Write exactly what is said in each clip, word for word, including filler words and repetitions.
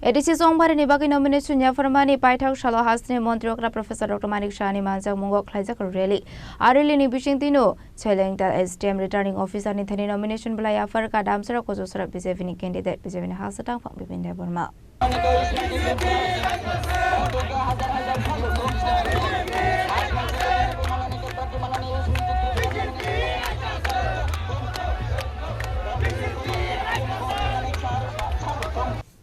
A D C Chongbarini bagwi nomination yapharmani paithak salo hasteni montri okra Professor Doctor Manik Sahani manjakmungo khlaijak rally. A rally ni bisingtwino Chelengta S D M Returning Officer ni thani nomination belai yapharkha Damsara Kochusora B J P ni candidate, B J P ni hasteni tangphang Bipin Debbarma.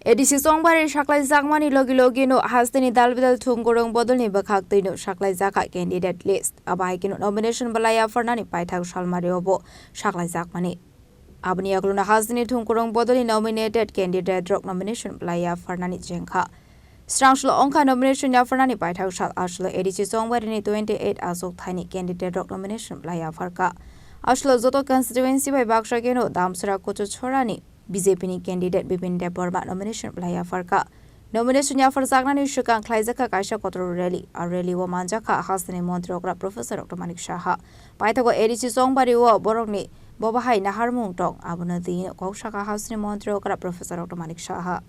A D C Chongbari saklaijakmani logi logino hasteni dal bidal thumgurung bodolni bwkhaktwino saklaijakha candidate list. Abo hai kheno nomination belai yapharnani paithak salmario bo saklaijakmani. Aboni yakluna hasteni thumgurung bodolni nominated candidate rok nomination belai yapharnani chengkha. Srangsulo ongkha nomination yapharnani paithak sal, aswkle A D C Chongbarini twenty eight achuk thaini candidate rok nomination belai yapharkha. Aswkle joto constituency bai baksa kheno Damsara Kochusora ni B J P ni candidate Bipin Debbarma nomination belai yapharkha. Nomination yapharjaknani swkang khlaijakha kaisa kotor rally. A rally o manjakha hasteni montri okra Professor Doctor Manik Saha. Paithago A D C Chongbari o borokni bobo hai naharmung tong, abono twi kok sakha hasteni montri okra Professor Doctor Manik Saha.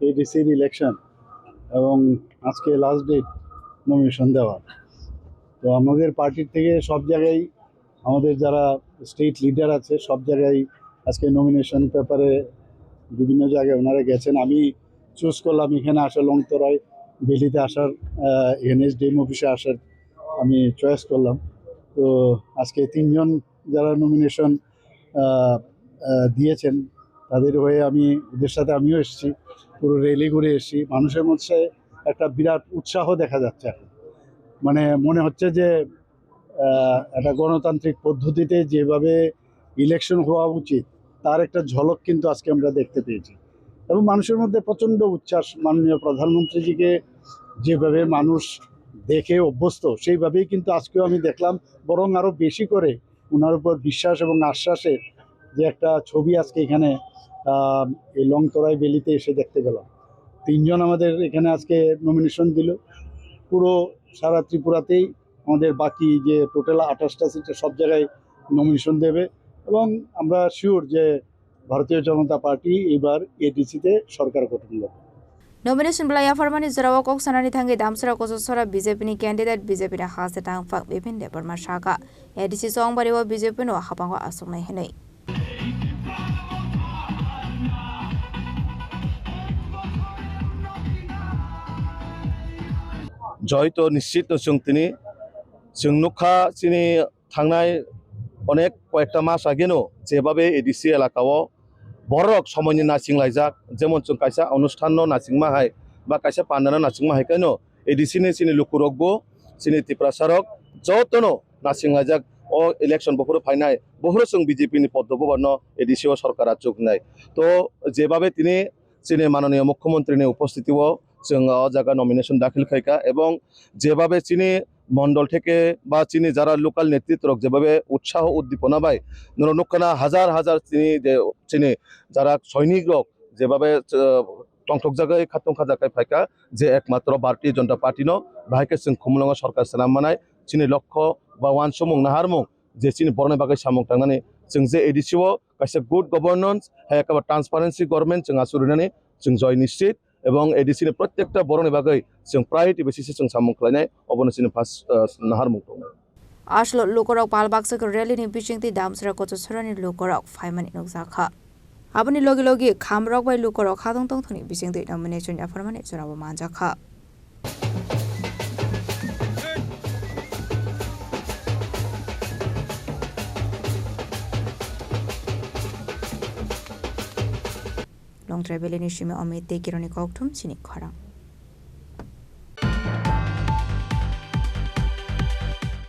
A D C election এবং আজকে last date nomination দেওয়ার। তো আমাদের পার্টির থেকে সব জায়গায় আমাদের যারা স্টেট লিডার আছে, সব জায়গায় আজকে নমিনেশন পেপারে বিভিন্ন জায়গায় ওনারা গেছেন। আমি চুজ করলাম এখানে আসা, লংতরাই ভ্যালিতে আসার, আহ, এখানে এসডিএম অফিসে আসার আমি চয়েস করলাম। তো আজকে তিনজন যারা নমিনেশন, আহ, আহ, দিয়েছেন, তাদের হয়ে আমি, ওদের সাথে আমিও এসেছি, পুরো র্যালি ঘুরে এসেছি। মানুষের মধ্যে একটা বিরাট উৎসাহ দেখা যাচ্ছে এখন। মানে, মনে হচ্ছে যে, আহ, একটা গণতান্ত্রিক পদ্ধতিতে যেভাবে ইলেকশন হওয়া উচিত, তার একটা ঝলক কিন্তু আজকে আমরা দেখতে পেয়েছি। এবং মানুষের মধ্যে প্রচণ্ড উচ্ছ্বাস, মাননীয় প্রধানমন্ত্রীজিকে যেভাবে মানুষ দেখে অভ্যস্ত, সেইভাবেই কিন্তু আজকেও আমি দেখলাম, বরং আরও বেশি করে ওনার উপর বিশ্বাস এবং আশ্বাসের যে একটা ছবি আজকে এখানে, আহ, এই লংতরাই ভ্যালিতে এসে দেখতে পেলাম। তিনজন আমাদের এখানে আজকে নমিনেশন দিল। পুরো সারা ত্রিপুরাতেই আমাদের বাকি যে টোটাল আঠাশটা সিটে সব জায়গায় নমিনেশন দেবে এবং আমরা শিওর যে ভারতীয় জনতা পার্টি এবার এডিসিতে সরকার গঠন করবে। Nomination belai yapharmani jorao kok sanani thangwi Damsara Kochusora B J P ni candidate, B J P ni hasteni tangphang Bipin Debbarma sakha, A D C Chongbari o B J P no habango aswknai hwnwi. Joito nischit no chwng tini chwng nukha chini thangnai onek koyekta mas ageno jebabe A D C elakao borok somoini naching laijak, jemon chwng kaisa onusthanno nachingma hai ba kaisa pandano nachingma hai khaino A D C ni chini lukurokbo chini Tiprasarok jotono naching laijak. O election bophuru phainai bophuru chwng B J P ni poddo bubarno A D C o sorkar achuknai. To jebabe tini chini mananiya mukhyamantri ni upostiti o chwng o jaga nomination dakhil khaikha, ebong jebabe chini mondol theke ba chini jara local netritwrok jebabe utsaho uddipona bai norok nukkhana hajar hajar chini je chini jara soinik rok jebabe, uh, tongthokjagwi khatungkha jakai phaikha je ekmatro Bharatiya Janata Party no bahai khe chwng khumulwngo sorkar swnam manai chini lokho ba uansukmung naharmung je chini borokni bagwi samung tangnani chwng je A D C o kaisa good governance hai ekaba transparency government chwng achuk rinani chwng joi nischit. Ebong A D C ni protekta borokni bagwi chwng priority basis se chwng samung khlainai, obono chini first, uh, naharmung tongo. Aswk lukurok pal baksa khe rally ni bisingtwi Damsara Kochusora ni lukurok phaimani nukjakha. Aboni logi logi khamrok bai lukurok hadong tongthokni bisingtwi nomination yapharmani jorabo manjakha. Longtrai Valley ni simi Amit tei Kironi kokthum chini khorang.